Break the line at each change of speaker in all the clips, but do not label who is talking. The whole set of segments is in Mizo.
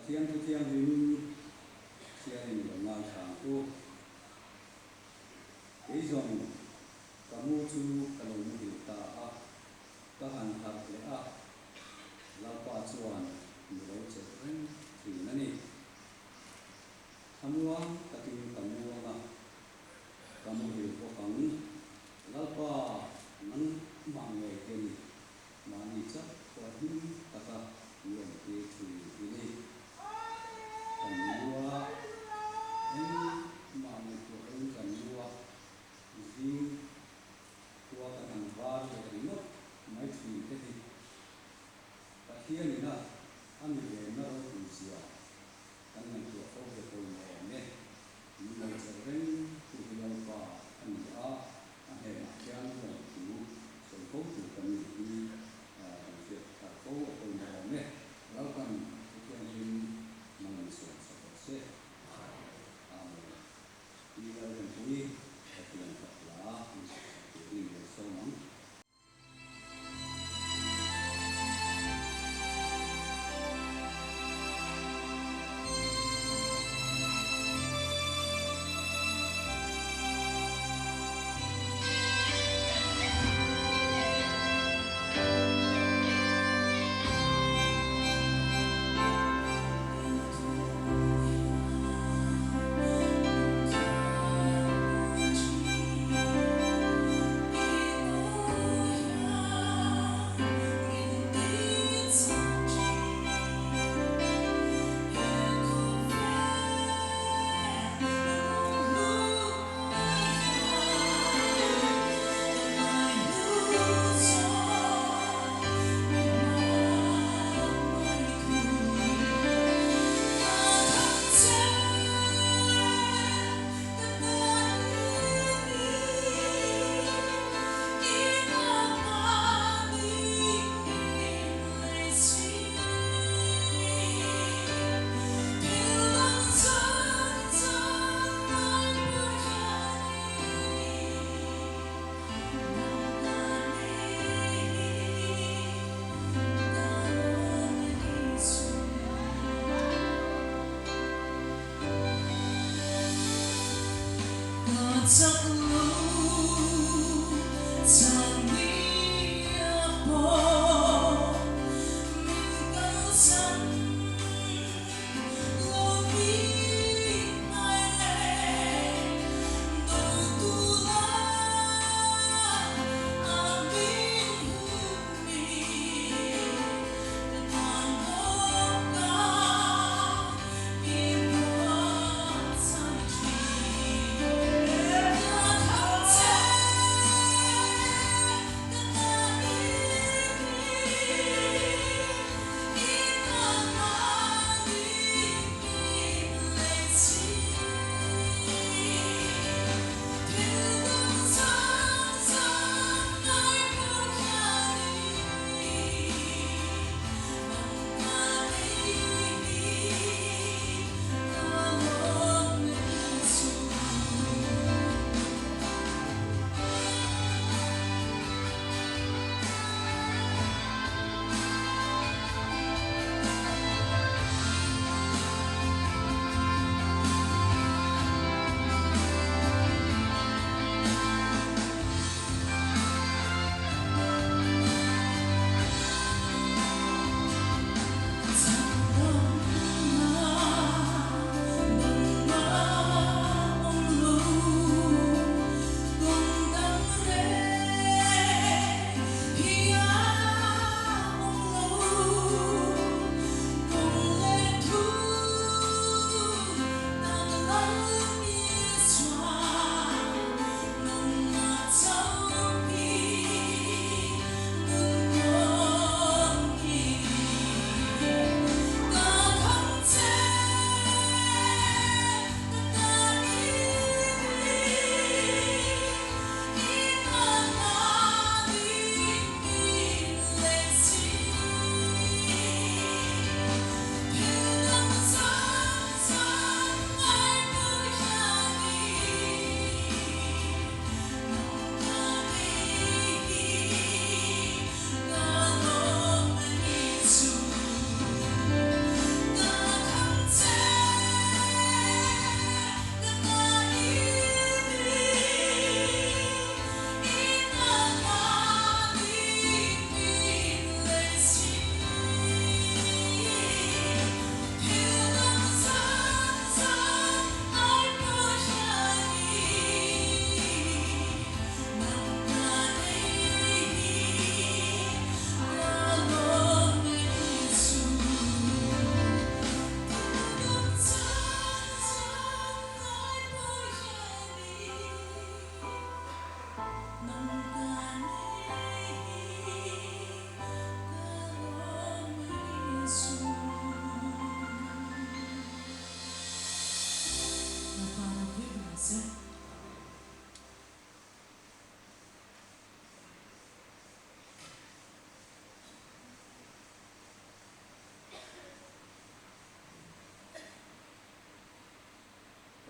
Pathian Thu Thianghlim chhiarin lo ngaithla ang u. Kei zawng ka mu chu ka lo muhil ta a, ka han harh leh a, Lalpa chuan mi lo chelh reng thin a ni. Thlamuang takin ka mu ang a, ka muhil bawk ang. Lalpa nangmah ngei te ni, mahni chauh pawh hlim taka mi awm tir thin i ni. Kan mu a, engmah ngaihtuah loin kan mu a, zing khua kan han var leh ringawt mai thin te hi Pathian ina a mi venna ropui zia kan ngaihtuah fo hi a pawimawh awm e. Min lo chelh reng tu hi Lalpa a ni a, a hnenah hian lawmthu sawi fo tur kan nih hi kan hriat thar fo a pawimawh awm e. Lalpan Thu Thianghlim mal min sawm sak rawh se. Amen. Pi Lalrempuii, Pathian fak hla min sak sak turin lo sawm ang.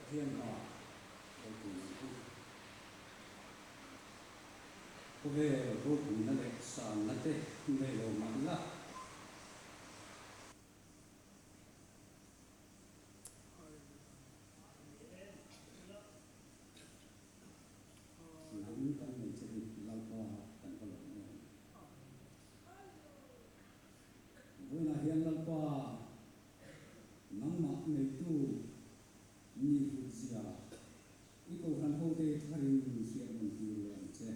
Pathian hma ropui ang u. Khawvel ropuina leh sanna te nei lo mah ila. Nang kan nei che hi Lalpa kan va lawm em. Vawiinah hian Lalpa nangmah neitu mi hlutzia i kohhran hote tharin hriat rawn tir leh ang che.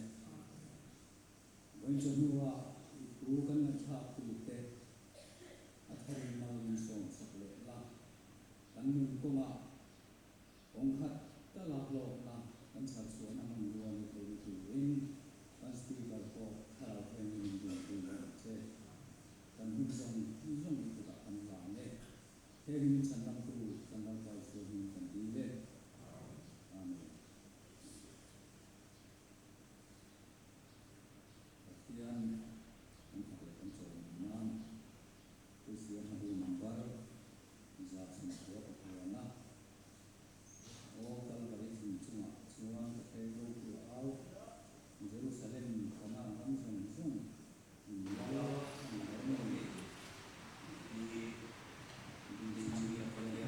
Vawiin chawhnuah i thu kan ngaihthlak turte a tharin mal min sawmsak leh la, kan nun kawngah Kawng khat tala hlawkna kan chhar chhuahna hmanrua ni theihna turin kan Speaker pawh thlarau thianghlim in dinpui leh ang che. Kan hun zawng zawng i kutah kan hlan e. He hming chhanramtu kan Lalpa Isua hming kan dil e. Amen. Pathian kan fak leh kan chawimawi nan Kristian hmatu number 123 Aw Kalvari thing chungah chuan ka tleng ropui a au, Jerusalem Kanaan ram zawng zawng in lal a ni dawn a ni tih hi Dinchhuia te.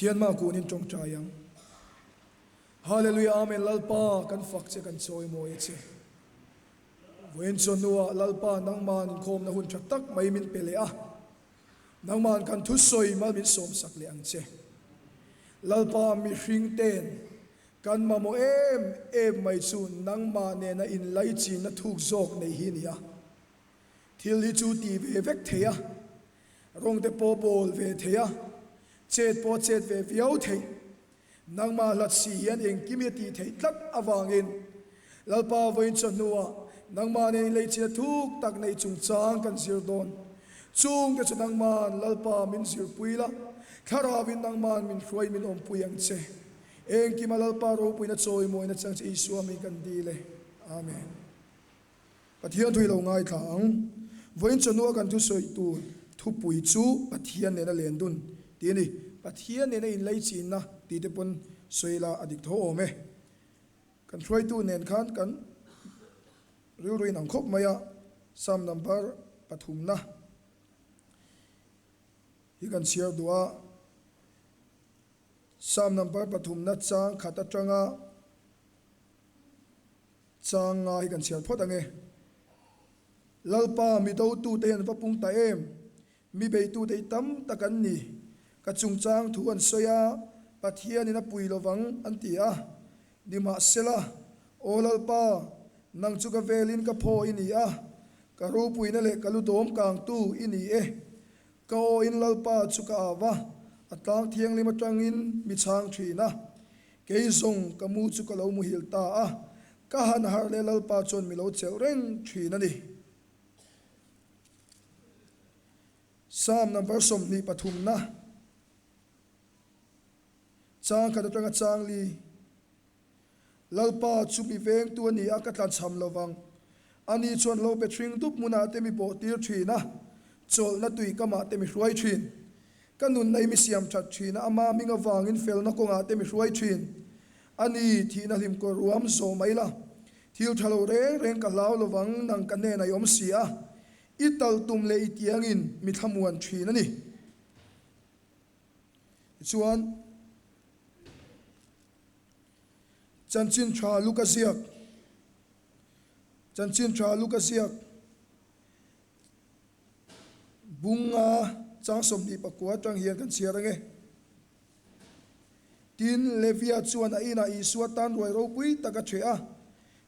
Pathian hma kunin tawngtai ang. Hallelujah Amen Lalpa kan fak che kan chawimawi a che. Vawiin chawhnuah Lalpa nangman inkhawmna hun tha tak mai min pe leh a. Nangman kan thusawi mal min sawmsak leh ang che. Lalpa mihring ten kan mamawh em em mai chu nangmah nena inlaichinna thuk zawk nei hi ni a. Thil hi chu tih ve vek thei a, rawng te pawh bawl ve thei a, chet pawh chet ve viau theih. Nangmah hlat si hian engkim hi a tih theih tlat avangin Lalpa vawiin chawhnuah nangmah nen inleichhina thuk tak neih chungchang kan zir dawn. Chungte chu nangman Lalpa min zirpui la, Thlarauin nangman min hruai min awmpui ang che. Engkima Lalpa ropuina chawimawina chang che Isua min kan dil e. Amen. Pathian thu i lo ngaithla ang. Vawiin chawhnua kan thusawi tur thupui chu Pathian nena len dun tih a ni. Pathian nena inleichinna tih te pawn sawi ila a dik tho awm e. Kan hruaitu nen khan kan rilru inang khawp mai a, Psalm number pathumna hi kan chhiar duh a. Psalm number pathumna chang khat atanga Chang nga hi kan chhiar phawt ang e. Lalpa, mi dotute hian va pung ta em? Mi beitute hi tam tak an ni. Ka chungchang thu an sawi a, Pathianin a pui lovang an ti a. Nimahsela, Aw Lalpa, nang chu ka velin ka phaw i ni a, ka ropuina leh ka lu dawm kangtu i ni e. Ka awin Lalpa chu ka au a, a tlang thianghlim atangin mi chhang thin a. Kei zawng ka mu chu ka lo muhil ta a, ka han harh leh Lalpa chuan mi lo chelh reng thin a ni. Psalm number 23 na, Chang khat atanga chang li. Lalpa chu mi vengtu a ni a, ka tlanchham lo vang. Ani chuan lo pe thring dup hmunah te mi bawhtir thin a, chawlhna tui kamah te mi hruai thin. Ka nunna hi mi siam that thin a, ama hming avangin felna kawngah te mi hruai thin. Ani, thihna hlim kawr ruam zawh mai la. Thil tha lo reng reng ka hlau lo vang, nang ka hnenah i awm si a. I tal tum leh i tiangin mi thlamuan thin a ni. Tichuan. Chanchin tha Luka ziak Chanchin tha Luka ziak Bunga chang 24 atang hian kan chhiar ange. Tin, Levia chuan a inah Isua tan ruai ropui tak a ṭheh a,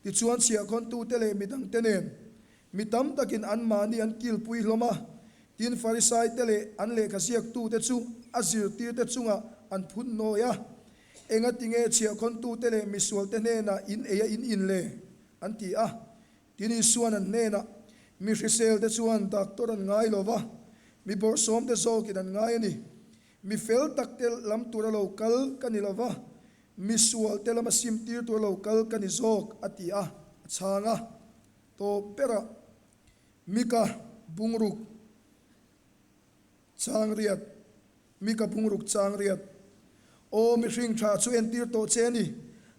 tichuan chhiahkhawntute leh midangte nen mi tam takin anmahni an kilpui hlawm a. Tin, Farisaite leh an lehkha ziaktute chu a zirtirte chungah an phun nawi a. Engatinge chhiahkhawntute leh misualte hnenah in ei a in in le? an ti a. Tin, Isua'n an hnenah, Mi hriselte chuan doctor an ngai lo va, mi bawrhsawmte zawkin an ngai a ni. Mi fel takte lam tura lo kal ka ni lo va, misualte lama simtir tura lo kal ka ni zawk, a ti a, a chhang a. Tawp berah Mika bungruk chang riat, Mika bungruk chang riat, Aw mihring tha chu entir tawh che a ni,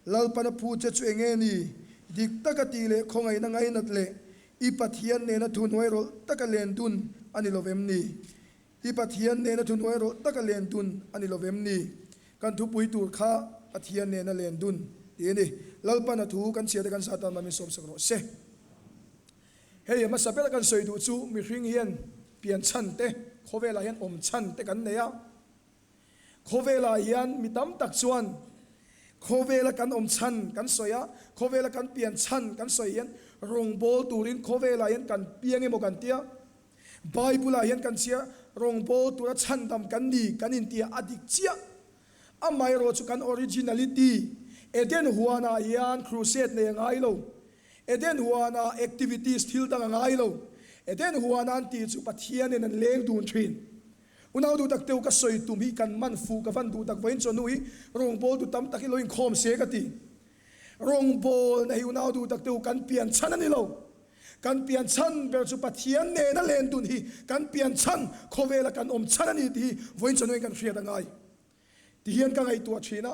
Lalpana phu che chu enge ni? Dik taka tih leh khawngaihna ngainat leh i Pathian nena thuhnuai rawlh taka len dun a ni lovem ni? I Pathian nena thuhnuai rawlh taka len dun a ni lovem ni? Kan thupui tur kha Pathian nena len dun tih a ni. Lalpana thu kan chhiate kan zah tan min sawmsak rawh se. Hei hmasa bera kan sawi duh chu mihring hian pian chhan te, khawvelah hian awm chhan te kan nei a. Khawvelah hian mi tam tak chuan khawvela kan awm chhan kan sawi a, khawvela kan pian chhan kan sawi hian rawngbâwl turin khawvelah hian kan piang emaw kan tia. Bible-ah hian kan chhiar, rawngbâwl tura chhandam kan ni kan intia a dik chiah. Amaherawh chu kan originality, Eden huanah hian crusade nei a ngai lo. Eden huanah activities thil dang a ngai lo. Eden huana an tih chu Pathianin an leng dun thin. Unau duh tak teu ka sawi tum hi kan man fuh ka van duh tak vawiin chawhnu hi rawngbâwl tu tam tak hi lo inkhawm se ka ti. Rawngbâwlna hi unau duh tak teu kan pian chhan a ni lo. Kan pian chhan ber chu Pathian nena len dun hi kan pian chhan, khawvela kan awm chhan a ni tih hi vawiin chawhnuin kan hriat a ngai. Ti hian ka ngaihtuah thin a,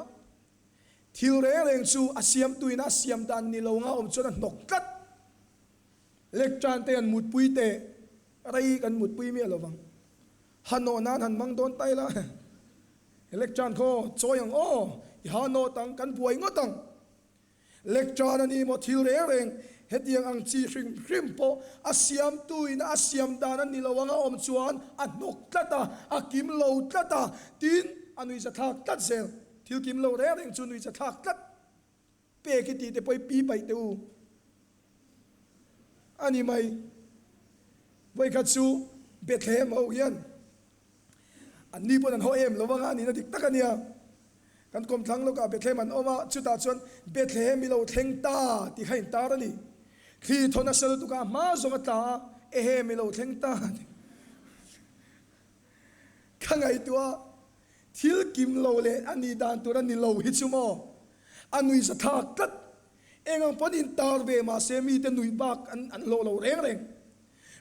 thil reng reng chu a siamtuin a siam dan ni lo nga awm chuan a hnawk tlat. Lekṭan te han mutpui teh, rei kan mutpui miah lo vang. Hanawh nan han hmang dawn ta ila. Lectern khaw chawi ang aw, i ha nawt ang, kan buai ngawt ang. Lectern a ni maw thil reng reng, hetiang ang chi hrim hrim pawh a siamtu in a siam dan a ni lo anga awm chuan a hnawk tlat a, a kim lo tlat a, tin a nuihzathlak tlat zel. Thil kim lo reng reng chu nuihzathlak tlat pek i tih te pawh i pi paih teh u a ni mai. Vawikhat chu Bethlehem ho hian An ni pawn an haw em lo vang a, nihna dik tak a nia. Kan kawmthlang lawkah Bethlehem an awm a, chutah chuan Bethlehem i lo thleng ta tih kha intar a ni. Thli thaw nasa lutuk a, hma zawng a tla a, Ehem i lo thleng ta tih ka ngaihtuah a, thil kim lo leh a nih dan tur a ni lo hi chu maw? A nuihza thlak tlat. Eng ang pawn intar ve mahse mite nuih bak an hlawh lo reng reng.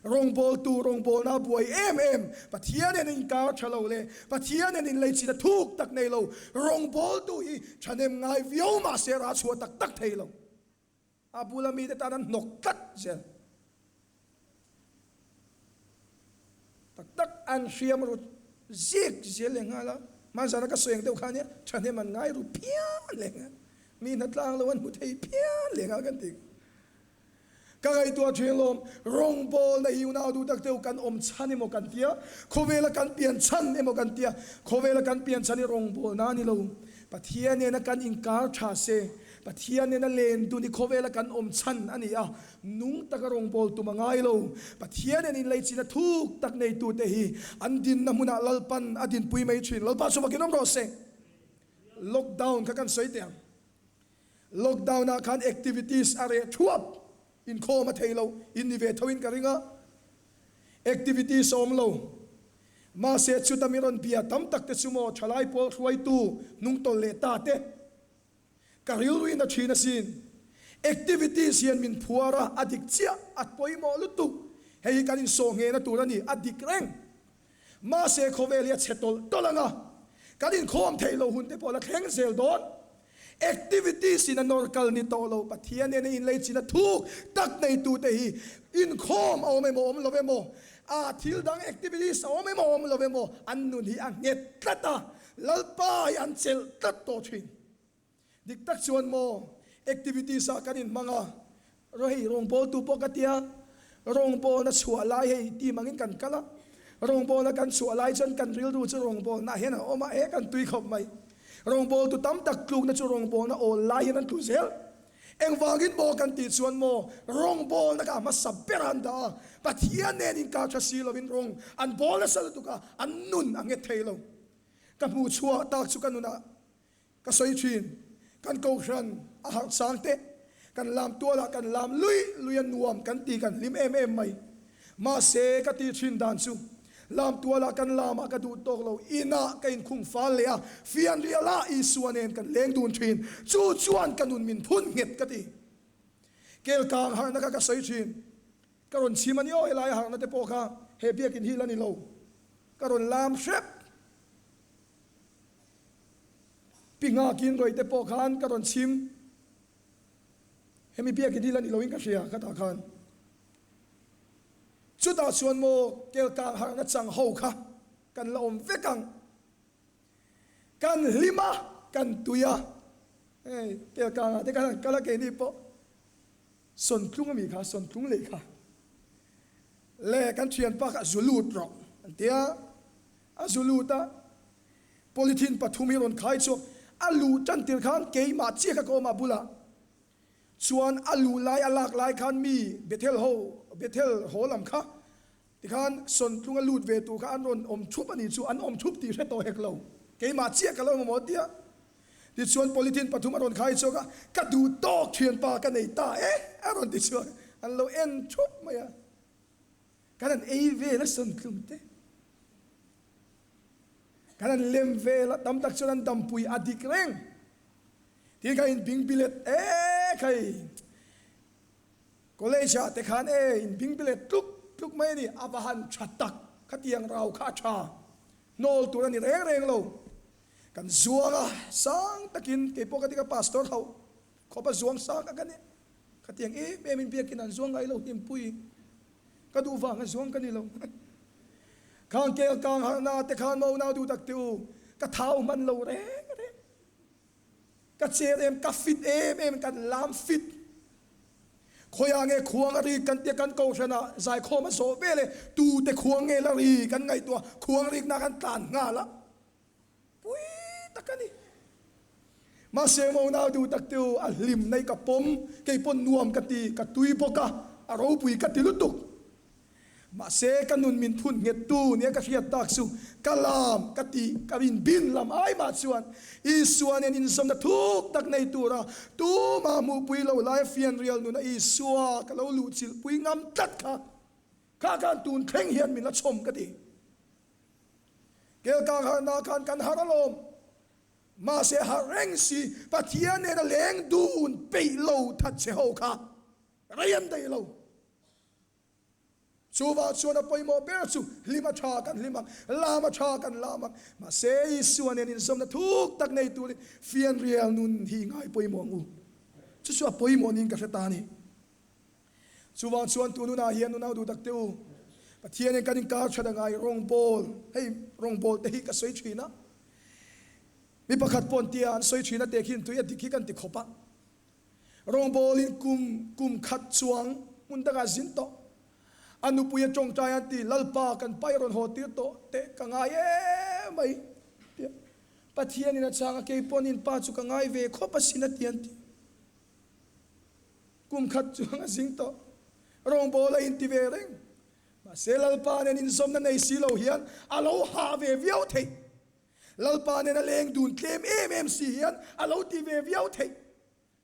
Rawngbawltu rawngbawlna a buai em em, Pathian in inkar tha lo leh Pathian in inleichhin a thuk tak nei lo, rawngbawltu hi thahnem ngai viau mahse rah chhuah tak tak thei lo. A bula mite tan an hnawk tlat zel. Tak tak an hriam ru zik zel leh nghal a, hmanzana ka sawi ang deuh kha nia thahnem an ngai ru phian leh nghal, mi hnatlang lo an hmu thei phian leh nghal kan ti. Ka ngaihtuah thin lawm, rawngbawlna hi unau duh tak deuh kan awm chhan emaw kan tia, khawvela kan pian chhan emaw kan tia, khawvela kan pian chhan hi rawngbawlna a ni lo. Pathian nena kan inkar tha se, Pathian nena len dun hi khawvela kan awm chhan a ni a, nung taka rawngbawl tum a ngai lo. Pathian nen inleichina thuk tak neitute hi an dinna hmunah Lalpan a dinpui mai thin. Lalpa chu vakin awm rawh se. Lockdown kha kan sawi teh ang. Lockdown ah khan activities a reh thuap, inkhawm a thei lo, in ni ve tho in ka ring a, activities a awm lo. Mahse chuta mi rawn bia tam tak te chu maw thalai pawl hruaitu hnungtawlh leh ta te, ka rilru in a thin asin. Activities hian min phuar a, a dik chiah, a pawimawh lutuk, hei hi kan insawh nghehna tur a ni, a dik reng. Mahse khawvel hi a chhe tawlh tawlh ang a, kan inkhawm theih loh hun te pawh la thleng zel dawn. Activities in a nawr kal ni tawh lo, Pathian nena inleichina thuk tak neitute hi inkhawm a awm emaw awm lo emaw, a thil dang activities a awm emaw awm lo emaw, an nun hi a nghet tlat a, Lalpa hi an chelh tlat tawh thin. Dik tak chuan maw activities ah kan inhmang a, ro hei rawngbawltu pawh ka tia, rawngbawlna chhuah lai hei team angin kan kal a, rawngbawlna kan chhuah lai chuan kan rilru chu rawngbawlna ah hian a awm a, he kan tui khawp mai. Rawngbawltu tam tak tlukna chu rawngbawlna awl lai hian an tlu zel. Engvangin maw kan tih chuan maw rawngbawlna kha a hmasa ber a an dah a, Pathian nen inkar tha si lovin rawng an bawl nasa lutuk a, an nun a nghet thei lo. Ka hmuh chhuah tak chu ka nunah Ka sawi thin, kan kohhran a harh chang te, kan lam tualah kan lam lui lui a nuam kan ti kan hlim em em mai. Mahse ka tih thin dan chu, lam tualah kan lamah ka duh tawk lo, inah ka inkhung fal leh a, fianrialah Isua nen kan leng dun thin, chu chuan ka nun min phun nghet ka ti. Kelkang harhna kha ka sawi thin, ka rawn chhim a ni aw helai harhna te pawh kha he biakin hi la ni lo, ka rawn lam hrep. Pi Nghakin rawih te pawh khan ka rawn chhim. Hemi biakin hi la ni loin ka hria khatah khan. Chutah chuan maw kelkang harhna chang ho kha kan la awm vek ang. Kan hlim a, kan tui a. Hei kelkangah te khan an kal a keini pawh Sawntlung ami kha, Sawntlung lei kha le kan thianpa kha zu lut rawh an tia. A zu lut a, polythene pathum hi rawn khai chhuak. A luh tan tir khan keimah chiah kha ka awm a bulah chuan a luh lai a lak lai khan mi Bethel ho Bethel haw lam kha tikhan Sawntlung a lut ve tur kha an rawn awm thup a nih chu an awm thup tih hre tawh hek lo keimah chiah ka lo awm maw tia tichuan polythene pathum a rawn khai chhuak a ka duh tawk thianpa ka nei ta e a rawn ti chhuak an lo en thup mai a. Kan han ei vel a sawntlum te, kan han lem vel a, tam tak chuan an dampui a dik reng. Tin kha in bing bilet e khai college ah te khan e in bing bilet tluk tluk mai a ni, a va han tha tak, khatiang rau kha a tha hnawl tur a ni reng reng lo. Kan zuang a, sang takin keipawh ka ti ka pastor ho khawp a zuang sang a ka ni. Khatiang em em in biakin an zuang ngai lo hnimpui. Ka duh vang a zuang ka ni lo. Khang kel kang harhna te khan maw nau duh tak te u. Ka thau hman lo reng reng. Ka cher em, ka fit em em, kan lam fit. Khawiah nge khuang a rik kan tia kan kohhran ah zaikhawm a zawh vel e, tute khuang nge la ri kan ngaihtuah, khuang rikna kan tlan nghal a. Pui tak a ni. Mahse mo nau duh tak te u, a hlim na i ka pawm, kei pawn nuam ka ti, ka tui bawk a, a ropui ka ti lutuk. Mahse ka nun min phun nghet tu nia ka hriat tak chu ka lam ka tih ka inbin lam ai mah chuan Isua nen inzawmna thuk tak nei tura tumah hmuhpui lo laia fianrial nuna Isua ka lo luhchilhpui ngam tlat kha kha khan tun thleng hian min la chhawm ka ti. Kelkang harhna khan kan harh alawm. Mahse harh reng si Pathian nena leng dun peih lo that che ho kha rei an daih lo. Chuvah chuan a pawimawh ber chu hlim a tha kan hlim ang, lam a tha kan lam ang. Mahse Isua nen inzawmna thuk tak nei turin fianrial nun hi ngai pawimawh ang u. Chu chu a pawimawh niin ka hre ta a ni. Chuvang chuan tun hunah hian nunau duh tak te u, Pathianin kan inkar that a ngai rawngbawl, hei rawngbawl te hi ka sawi thin a, mi pakhat pawh an tia an sawi thin a teh khi tui a dik hi kan ti khawp a. Rawngbawlin kum kum khat chuang hmun dangah zin tawh. A nupui a tawngtai an ti, Lalpa kan pai rawn haw tir tawh teh ka ngai em mai tia Pathianin a chhang a, kei pawn in pa chu ka ngai ve khawp asin a ti an ti. Kum khat chuang a zing tawh. Rawngbawla inti ve reng. Mahse Lalpa nen inzawmna nei si lo hian a lo hah ve viau theih. Lalpa nen a leng dun tlem em em si hian a lo ti ve viau theih.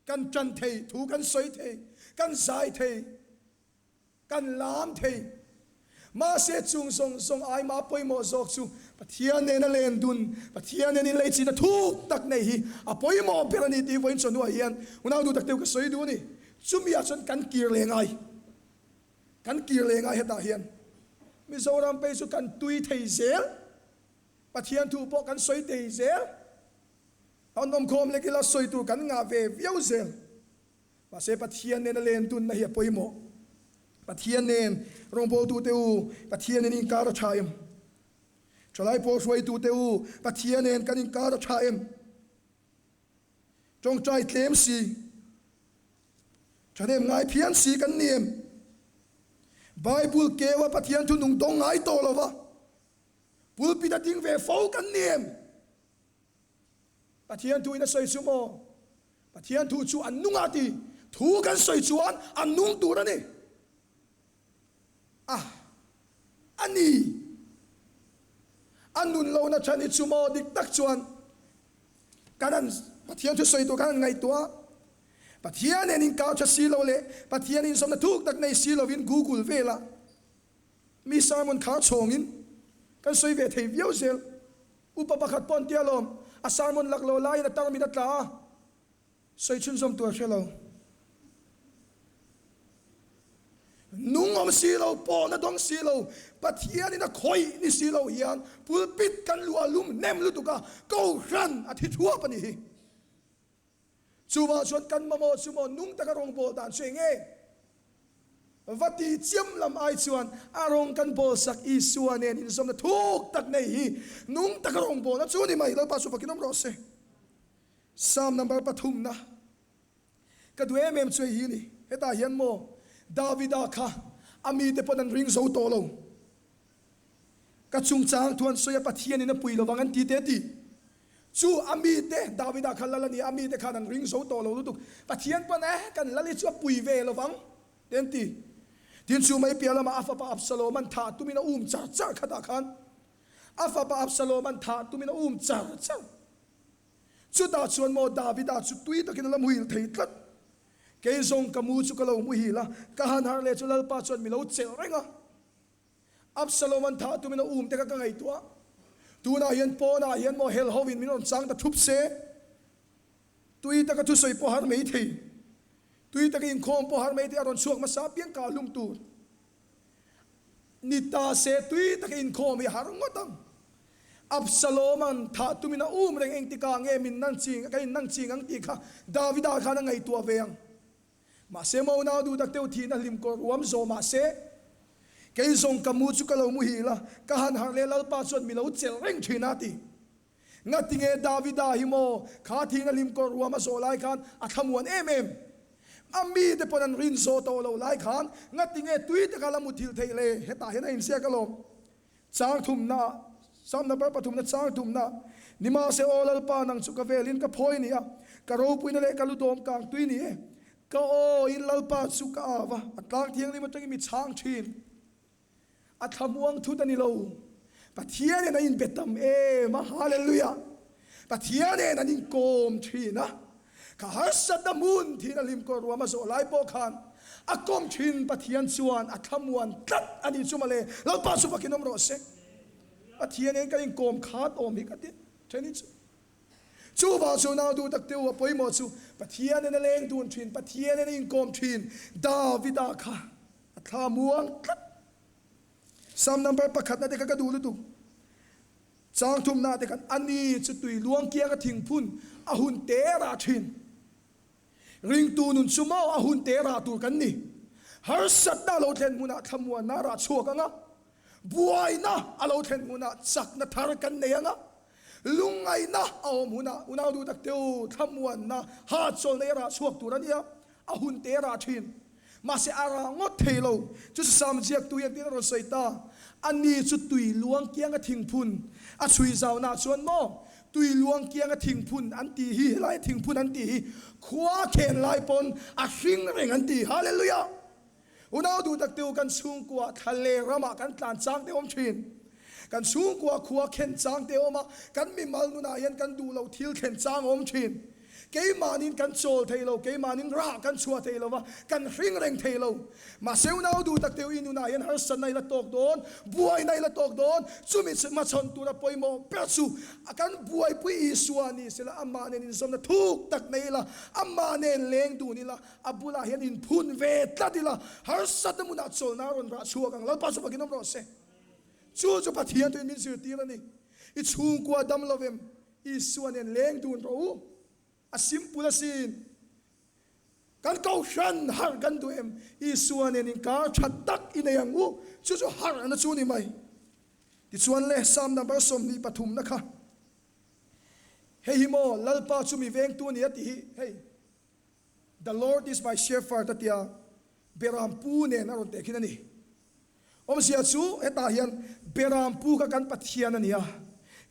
Kan tan thei, thu kan sawi thei, kan zai thei, kan lam thei. Mahse chung zawng zawng aima pawimawh zawk chu Pathian nen a len dun, Pathian nen inleichina thuk tak nei hi a pawimawh ber a ni tih vawiin chawhnuah hian unau duh takte u ka sawi duh a ni. Chumi ah chuan kan kir leh ngai. Kan kir leh ngai hetah hian Mizoram phei chu kan tui thei zel. Pathian thu pawh kan sawi thei zel. An awmkhawm lek ila sawi tur kan ngah ve viau zel. Mahse Pathian nen a len dunna hi a pawimawh. Pathian nen rawngbawltute u, Pathian nen inkar a tha em? Thalai pawl hruaitute u, Pathian nen kan inkar a tha em? Tawngtai tlem si, thahnem ngai phian si kan ni em? Bible keu a Pathian thu nung dawng ngai tawh lova, Pulpit a ding ve fo kan ni em? Pathian thu in a sawi chu maw? Pathian thu chu an nung a ti. Thu kan sawi chuan an nung tur a ni. A a ni. A nun lohna chhan hi chu maw dik tak chuan kan han Pathian thu sawi tur kan han ngaihtuah a. Pathian nen inkau tha si lo leh Pathian inzawmna thuk tak nei si lovin Google velah Mi sermon khar chhawngin kan sawi ve thei viau zel. Upa pakhat pawh an ti alawm, a sermon lak lo laiin a tarmit a tla a, sawi chhunzawm tur a hre lo. Nung awm si lo, pawhna dawng si lo, Pathianin a khawih ni si lo hian pulpit kan luah lum hnem lutuk a, Kohhran a thi thuap a nih hi. Chuvah chuan kan mamawh chu maw nung taka rawngbawl dan chu eng nge? Va ti chiam lam ai chuan a rawng kan bawl sak Isua nen inzawmna thuk tak nei hi nung taka rawngbawlna chu ni mai. Lalpa chu fakin awm rawh se. Psalm number pathumna ka duh em em chu hei hi ni. Hetah hian maw Davida kha a mite pawn an ring zo tawh lo. Ka chungchang thu an sawi a, Pathianin a pui lovang an ti te ti. Chu a mite, Davida kha lal a ni a, a mite khan an ring zo tawh lo lutuk. Pathian pawn eh, kan lal hi chu a pui ve lovang te an ti. Tin chu mai piah lamah a fapa Absalom an thah tumin a um char char khatah khan a fapa Absalom an thah tumin a um char char. Chutah chuan maw Davida chu tui takin a la muhil thei tlat. Kei zawng ka mu chu ka lo muhil a, ka han harh leh chu Lalpa chuan mi lo chelh reng a. Absalom an thah tumin a um te kha ka ngaihtuah. Tunah hian pawnah hian maw hel hovin min rawn chang ta thup se. Tui taka thusawi pawh har mai thei. Tui taka inkhawm pawh har mai thei a rawn chhuak hmasa apiang kah hlum tur. Ni ta se tui taka inkhawm hi har ngawt ang. Absalom an thah tumin a um reng engtikah nge min nang ching ka in nang ching ang tih kha Davida khan a ngaihtuah ve ang. Mahse maw nau duh tak deuh thihna hlim kawr uam zawh mahse kei zawng ka mu chu ka lo muhil a, ka han harh leh Lalpa chuan mi lo chelh reng thin a ti. Ngatinge Davida hi maw kha thihna hlim kawr ruam a zawh lai khan a thlamuan em em? A mite pawn an rin zawh tawh loh lai khan ngatinge tui taka la muthilh theih le? Hetah hian a inziak alawm. Chang thumna, Psalm number pathumna chang thumna, Nimahse aw Lalpa nang chu ka velin ka phawi ni a, ka ropuina leh ka lu dawm kang tui ni e. Ka aw in Lalpa chu ka au a, a tlang thianghlim atangin mi chhang thin. A thlamuang thut a ni lo. Pathian in an inbe tam em a, Hallelujah! Pathian in an inkawm thin a, ka harsatna hmun thin a hlimkawr ruam a zawh lai pawh khan a kawm thin Pathian chuan a thlamuan tlat a nih chu mawle. Lalpa chu fakin awm rawh se. Pathian in kan inkawm khat awm hi ka ti then hi chu. Chuvang chu nau duh tak teu a pawimawh chu Pathian in a leng dun thin, Pathian in a inkawm thin Davida kha A thla muang tlat. Psalm number pakhatna te kha ka duh lutuk. Chang thumna te khan ani chu tui luang kianga thingphun a hun te rah thin. Ringtu nun chu maw a hun te rah tur kan ni. Harsatna a lo thlen hmunah thlamuanna a rah chhuak ang a, buaina a lo thlen hmunah chakna thar kan nei ang a, lungngaihna a awm hunah unau duh tak teu thlamuanna hahchawlna i rah chhuak tur a nia. A hun te rah thin. Mahse a rah ngawt thei lo. Chu Sam ziaktu hian tin a rawn sawi ta. A ni chu tui luang kianga thingphun a chhui zauna chuan maw tui luang kianga thingphun an tih hi helai thingphun an tih hi khua khen lai pawn a hring reng an ti. Hallelujah! Unau duh tak te u kan chhungkua thla leh ramah kan tlan chang te awm thin. Kan chhungkua khua khen chang te awm a, kan mimal nunah hian kan duh loh thil thlen chang a awm thin. Keimahnin kan chawl thei lo, keimahnin rah kan chhuah thei lo va, kan hring reng thei lo. Mahse unau duh tak teu i nunah hian harsatna i la tawk dawn, buaina i la tawk dawn, chumi hmachhawn tura pawimawh ber chu a kan buaipui Isua ni sela amah nen inzawmna thuk tak nei ila, amah nen leng dun ila, a bulah hian inphun ve tlat ila, harsatna hmunah chawlhna a rawn rah chhuak ang. Lalpa chu fakin awm rawh se. Chu chu Pathian tuin min zirtir a ni. I chhungkua dam lovem? Isua nen leng dun rawh u. A simple asin. Kan kohhran harh kan duh em? Isua nen inkar tha tak i nei ang u. Chu chu harhna chu ni mai. Tichuan le, Psalm number 23 na kha. Hei hi maw Lalpa chu mi vengtu a ni a tih hi. Hei, The Lord is my shepherd a tia Beram pu nen a rawn teh khin a ni. Awmzia chu hetah hian Beram pu kha kan Pathian a ni a,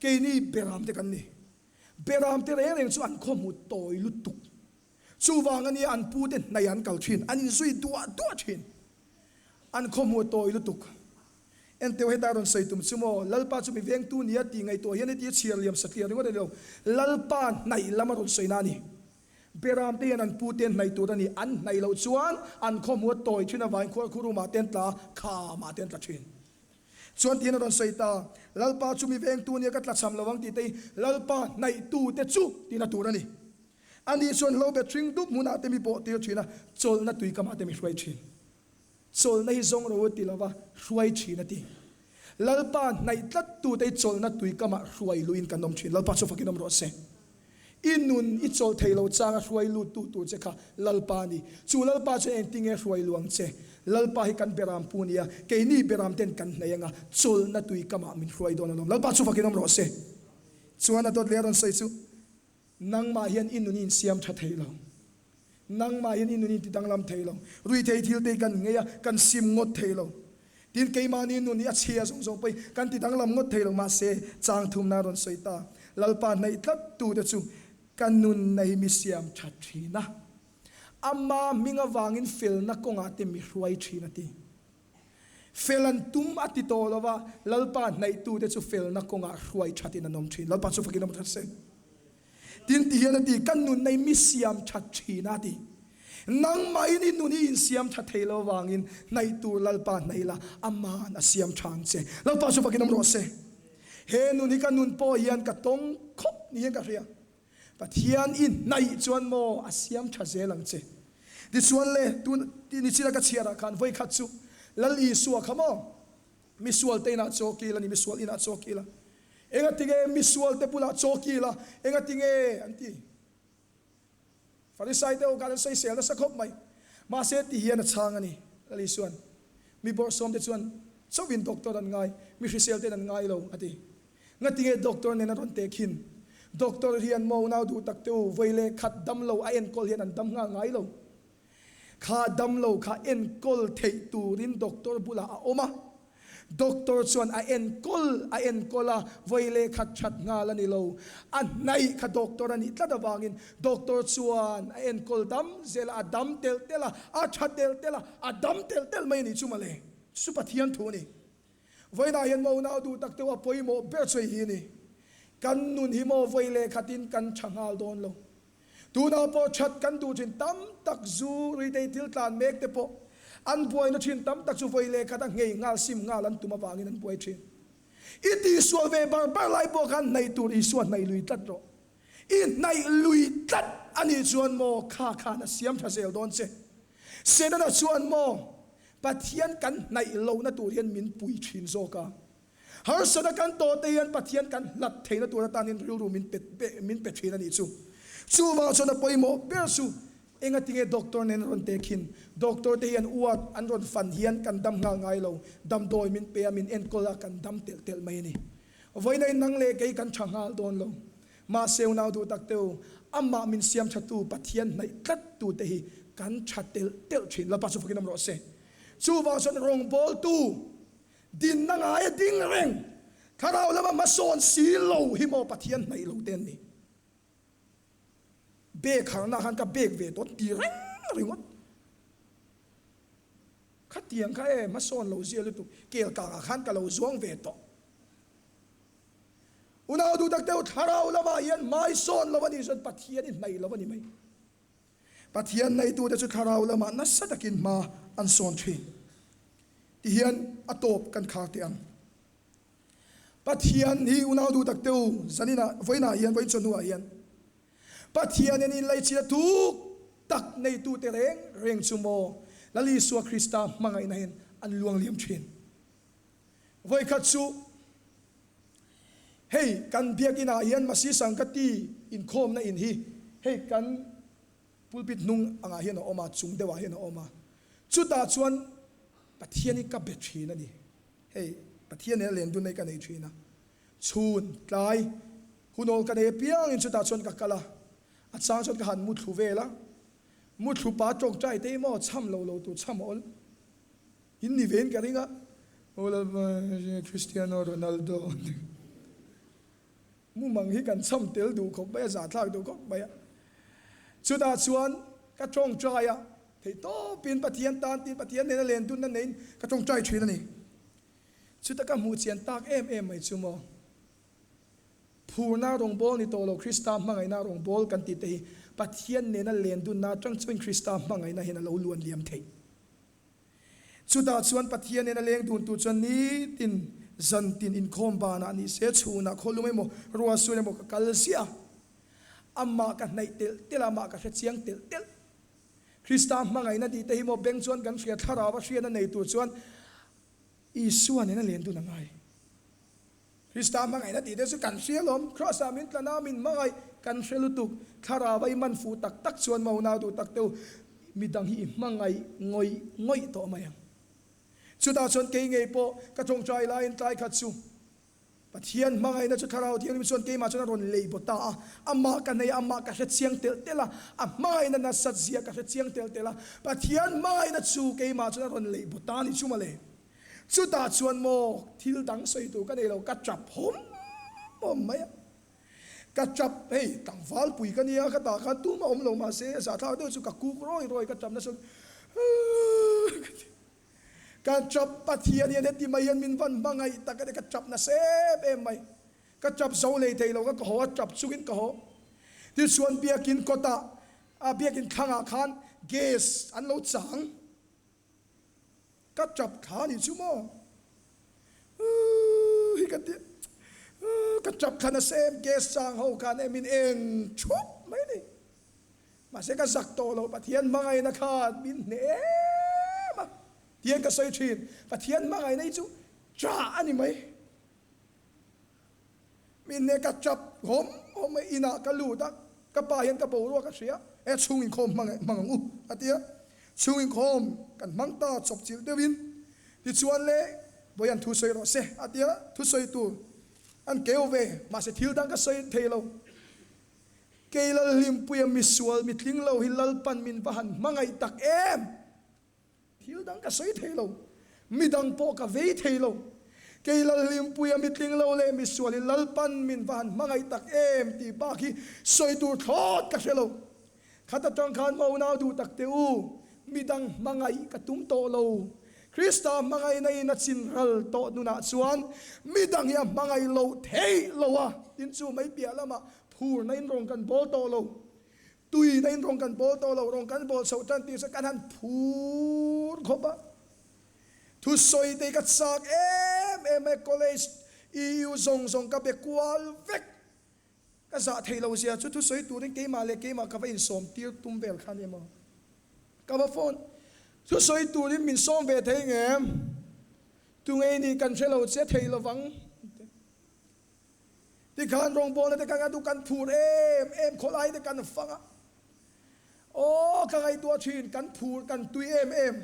keini Beram te kan ni. Beram te reng reng chu an khawhmu tawi lutuk. Chuvang a nia an pu te hnaih an kal thin, an inzui duah duah thin. An khawhmu tawi lutuk. Enteu heta rawn sawi tum chu maw, Lalpa chu mi vengtu nia tih ngaihtuah hian heti a chhiar liam satliah ringawt a ni lo. Lalpa hnaih lam a rawn sawina a ni. Beram te hian an pu te an hnaih tur a ni. An hnaih loh chuan an khawhmu a tawi thin avangin khuarkhu room ah te an tla a, kham ah te an tla thin. Chuan tiin a rawn sawi ta, Lalpa chu mi vengtu nia ka tlachham lo ang tih te hi Lalpa hnaihtu te chu tiin a tur a ni. Ani chuan hlo bet hring dup hmunah te mi bawh tir thin a, chawlhna tuikamah te mi hruai thin. Chawlhna hi zawng ro a ti lova, hruai thin a ti. Lalpa hnaih tlat tute hi chawlhna tuikamah hruai luhin kan awm thin. Lalpa chu fakin awm rawh se. I nun i chawlh thei lo changa hruai lut tu tur che kha Lalpa a ni. Chu Lalpa chuan engtinge hruai lu ang che? Lalpa hi kan beram pu nia, keini beram ten kan hnaih anga chawlhna tuikamah min hruai dawn alawm. Lalpa chu fakin awm rawh se. Chuan a dawt leh a rawn sawi chu, Nangmah hian i nun i insiam tha thei lo. Nangmah hian i nun i intidanglam thei lo. Ruithei thil te hi kan ngei a, kan sim ngawt thei lo. Tin, keimahni nun hi a chhia zawng zawng pawhin kan tidanglam ngawt thei lo. Mahse, chang thumna a rawn sawi ta. Lalpa hnaih tlat tute chu ka nunna hi mi siam tha thin a. Ama hming avangin felna kawngah te mi hruai thin a ti. Fel an tum a ti tawh lo va, Lalpa hnaihtute chu felna kawngah hruai thatin an awm thin. Lalpa chu fakin awm that se. Tin ti hian a ti, Ka nunna i mi siam that thin a ti. Nangmahin i nun i insiam tha thei lo avangin hnaih tur Lalpa hnaih la, Aman a siam tha ang che. Lalpa chu fakin awm rawh se. He nun hi ka nun pawh hian ka tawng khawp niin ka hria. Pathian i hnaih chuan maw a siam tha zel ang che. Tichuan le, tun ni chila ka chhiarah khan vawikhat chu Lal Isua kha maw misual te inah chaw kil a ni, misual inah chaw kil a. Engatinge misual te bulah chaw kil a, engatinge an ti. Farisai te ho khan an sawisel nasa khawp mai. Mahse ti hian a chhang a ni, Lal Isua'n. Mi bawrhsawm te chuan chauhin doctor an ngai, mi hrisel ten an ngai lo, a ti. Ngatinge doctor nen a rawn teh khin? Doctor hian maw unau duh tak te u, vawi leh khat damlo a enkawl hian an dam nghal ngai lo. Kha damlo kha enkawl theih turin doctor bulah a awm a. Doctor chuan a enkawl a enkawl a, vawi leh khat that nghal a ni lo. A hnaih kha doctor a nih tlat avangin doctor chuan a enkawl dam zel a, a dam telh telh a, a tha telh telh a, a dam telh telh mai a nih chu mawle. Chu Pathian thu a ni. Vawiinah hian maw unau duh tak deuh a pawimawh ber chu hei hi a ni. Kan nun hi maw vawi leh khatin kan tha nghal dawn lo. Tunah pawh that kan duh thin tam tak zu ritei thil tlan mek te pawh an buaina thin tam tak chu vawi leh khat a nghei nghal sim nghal an tum avangin an buai thin. I tihsual ve bar bar lai pawh khan hnaih tur Isua hnaih lui tlat rawh. I hnaih lui tlat a nih chuan maw kha khan a siam tha zel dawn che. Setana chuan maw Pathian kan hnaih lohna tur hian min pui thin zawk a. Harsatna kan tawh te hian Pathian kan hlat theihna tur atanin rilru min pe min pe thin a nih chu. Chuvang chuan a pawimawh ber chu engatinge doctor nen rawn tek hin. Doctor te hian uat an rawn fan hian kan dam nghal ngai lo. Damdawi min pe a, min enkawl a, kan dam telh telh mai a ni. Vawiina in nang leh kei kan tha nghal dawn lo. Mahse unau duh tak teu, amah min siam thatu Pathian hnaih tlat tute hi kan tha telh telh thin. Lalpa chu fakin awm rawh se. Chuvang chuan rawngbawltu Dinna ngai a ding reng. Thlarau lama hmasawn si lo hi maw Pathian hnaih lo te an ni. Bek harna khan ka bek ve tawh ti reng ringawt. Khatiang kha e hmasawn lo zia lutuk kel kangah khan ka lo zuang ve tawh. Unau duh tak deuh thlarau lamah hian hmaisawn lo a nih chuan Pathian i hnaih lo a ni mai. Pathian neitute chu thlarau lamah nasa takin hma an sawn thin. Tihian a tawp kan khar teh ang. Pathian hi unau duh tak te u, zaninah, vawiinah hian, vawiin chawhnuah hian Pathian in inlaichin a tuk tak neitute reng reng chu maw Lal Isua Krista hmangaihna hian an luangliam thin. Vawikhat chu hei kan biakinah hian Masi Sangkati inkhawmna in hi hei kan pulpit hnung angah hian a awm a, chung deuhah hian a awm a. Chutah chuan Pathian hi ka be thin a ni. Hei Pathian nena len dunna hi ka nei thin a. Chhun, tlai, hunawl ka nei apiangin chutah chuan ka kal a. A chang chuan ka han muthlu vel a. Muthlu pa tawngtai te hi maw cham lo lo tur cham a awl. In ni vein ka ring a, Aw Cristiano Ronaldo mumang hi kan cham tel duh khawp mai a, zahthlak duh khawp mai a. Chutah chuan ka tawngtai a, theihtawpin Pathian tan tiin Pathian nena len dunna neiin ka tawngtai thin a ni. Chuta ka hmuh chian tak em em mai chu maw, phurna rawngbâwl ni tawh lo Krista hmangaihna rawngbâwl kan tih te hi Pathian nena len dunna atang chuan Krista hmangaihna hian a lo luan liam theih. Chutah chuan Pathian in a leng dun tur chuan nitin zantin inkhawm banah ni se, chhunah khawlum emaw, ruahsur emaw ka kal ziah a. Amah ka hnaih telh telh a, amah ka hre chiang telh telh. Krista hmangaihna tih te hi maw beng chuan kan hria, thlarau a hriatna nei tur chuan Isua nen a len dun a ngai. Krista hmangaihna tih te chu kan hria lawm, Kraws-ah min tlan a, min hmangaih kan hre lutuk. Thlarau a i man fuh tak tak chuan maw nau duh tak teu, midang hi i hmangaih ngawih ngawih tawh mai ang. Chutah chuan kei ngei pawh ka tawngtai laiin tlai khat chu Pathian hmangaihna chu Thlarau Thianghlim chuan keimah chuan a rawn lei baw ta a, amah ka nei a, amah ka hre chiang telh telh a, a hmangaihna nasat zia ka hre chiang telh telh a, Pathian hmangaihna chu keimah chuan a rawn lei baw ta a ni chu mawle. Chutah chuan maw thil dang sawi tur ka nei lo, ka tap hawm hawm mai a. Ka tap, hei tlangval pui ka nia, ka tah khan tumah awm lo mahse zahthlak deuh chu ka kuk rawi rawi ka tap nasa ka ti. Ka tap Pathian hian heti mai hian min van hmangaih tak a ni, ka tap nasa em em mai. Ka tap zo lei thei lo, ka haw a tap chungin ka haw. Tichuan biakin kawtah, biakin thlangah khan gas an lo chang. Ka tap thla nih chu maw? Uuh hi ka ti uuh ka tap thla nasa em gas chang ho khan em in eng thup mai ni. Mahse ka zak tawh lo Pathian hmangaihna khan min hneh em a tiang ka sawi thin. Pathian hmangaihna hi chu tah a ni mai. Min hneh ka tap hawm hawm mai inah ka lut a, ka pa hian ka boruak a hria, e chhung inkhawm hmang hmang ang u a ti a, chhung inkhawm kan hmang ta chawp chilh deuhin tichuan le Bawihan thu sawi rawh se a ti a, thu sawi tur an keu ve mahse thil dang ka sawi thei lo. Kei Lalhlimpuia misual mitling lo hi Lalpan min va han hmangaih tak em! Thil dang ka sawi thei lo, midang pawh ka vei thei lo. Kei Lalhlimpuia mitling lo leh misual hi Lalpan min va han hmangaih tak em tih bak hi sawi tur thlawt ka hre lo. Khat atang khan maunau duh tak teh u, midang hmangaih ka tum tawh lo. Krista hmangaihna in a chin ral tawh nunah chuan midang hi a hmangaih loh theih lo a, tin chu mai piah lamah phurna in rawn kan bawl tawh lo. Tuina in rawn kan bawl tawh lo, rawn kan bawl chhoh tan tih chu kan han phur khawp a. Thusawi te hi ka chak em em mai, college EU zawng zawng ka be kual vek. Ka zah theih lo zia chu thusawi turin keimah leh keimah ka va insawm tir tum vel kha nia maw. Ka va phone thusawi turin min sawm ve thei ngem? Tungei nih kan hre lo che thei lovang. Tikhan rawngbawlna te kan a kan phur em em khawlai te kan fang a. Aw ka ngaihtuah thin kan phur kan tui em em.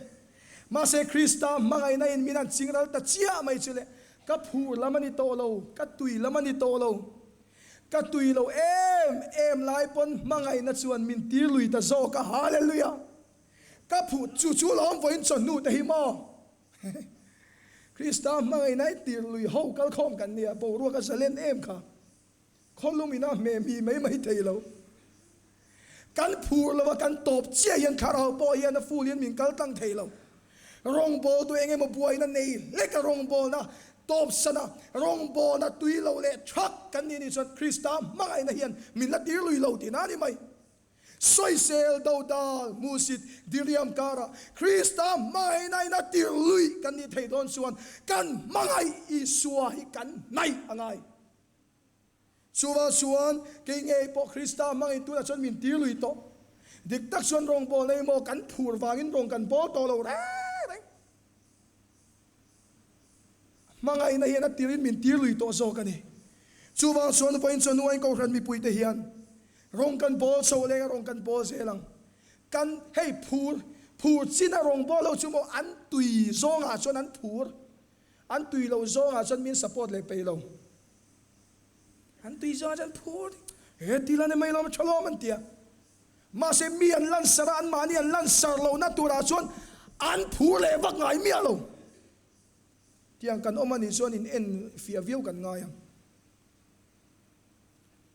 Mahse Krista hmangaihna in min han chingral ta chiah mai chu le ka phur lam a ni tawh lo, ka tui lam a ni tawh lo. Ka tui lo em em lai pawn hmangaihna chuan min tir lui ta zawk a, Hallelujah! Ka phuh chu chu lawm vawiin chawhnu te hi maw? Krista hmangaihna i tir lui ho kalkhawm kan nia, boruak a zalen em kha. Khawlum ina hmeh mi mai mai thei lo. Kan phur lo a, kan tawp chiah hian thlarau pawh hian a full in min kal tlang thei lo. Rawngbawltu eng emaw buaina nei hlek a rawngbawlna tawp sana rawngbawlna tui lo leh thak kan nih nih chuan Krista hmangaihna hian min la tir lui lo tihna a ni mai. Sawisel, dodal, hmuhsit, diriam karah Krista hmangaihna in a tir lui kan nih theih dawn chuan kan hmangaih Isua hi kan hnaih a ngai. Chuvang chuan kei ngei pawh Krista hmangin tunah chuan min tir lui tawh. Dik tak chuan rawngbawlna hi maw kan phur vangin rawng kan bawl tawh lo reng reng. Hmangaihna hian a tirin min tir lui tawh zawk a ni. Chuvang chuan vawiin chuan nuain Kohhran mipuite hian rawng kan bawl chho leng a rawng kan bawl zel ang. Kan hei phur phur chin a rawng bawl ho chu maw an tui zawngah chuan an phur an tui lo zawngah chuan min support leh peih lo. An tui zawng chuan phur he ti la ni mai lawm tha lawm an ti a. Mahse mi an lansar a, anmahni an lansar lohna turah chuan an phur leh vak ngai miah lo. Tiang kan awm anih chuan in en fiah viau kan ngai ang.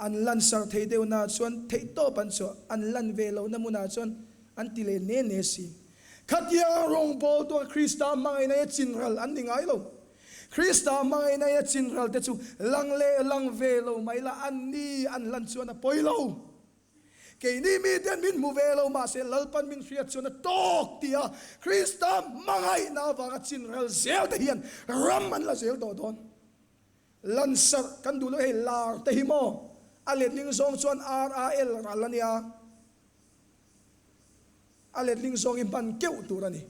An lansar thei deuhna chuan theihtawp an chhuah, an lan ve lohna hmunah chuan an ti leh ne ne si. Khatianga rawngbawltu a Krista hmangaihna hi a chinral an ni ngai lo. Krista hmangaihna hi a chinral te chu lang leh lang ve lo mai la, an ni an lan chuan a pawi lo. Keini miten min hmu ve lo mahse Lalpan min hriat chuan a tawk tia Krista hmangaihna avanga chinral zel te hian ram an la zel tawh dawn. Lansarh kan duh lo hei lar te hi maw a letling zawng chuan RAL ral a nia. A letling zawng hi hman keuh tur a ni.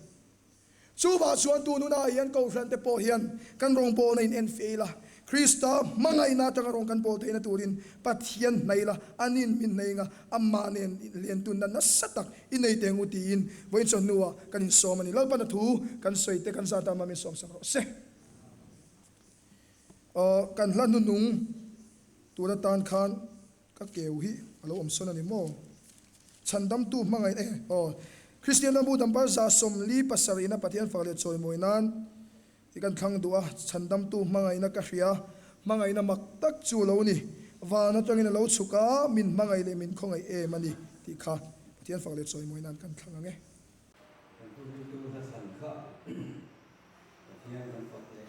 Chuvah chuan tun hunah hian Kohhran te pawh hian kan rawngbawlna in enfiah ila, Krista hmangaihna atanga rawng kan bawl theihna turin Pathian hnaih ila, anin min hnaih anga amah nen lentunna nasa tak i nei teh ngu tiin vawiin chawhnuah kan insawm a ni. Lalpana thu kan sawi te kan zat a, amah min sawmsak rawh se. Aw, kan hla hnunung tur atan khan ka keu hi a lo awm sawn a ni maw? Chhandamtu hmangaih e, aw. Kristian lambu dambar 47 ina Pathian fak leh chawimawi nan i kan thlang duh a, chhandamtu hmangaihna ka hria, hmangaihna mak tak chu lo ni, van atangin a lo chhuk a, min hmangaih leh min khawngaih em a ni tih kha Pathian fak leh chawimawi nan kan thlang ang e.
Kan thuhriltu hla chhan kha Pathian kan fak leh.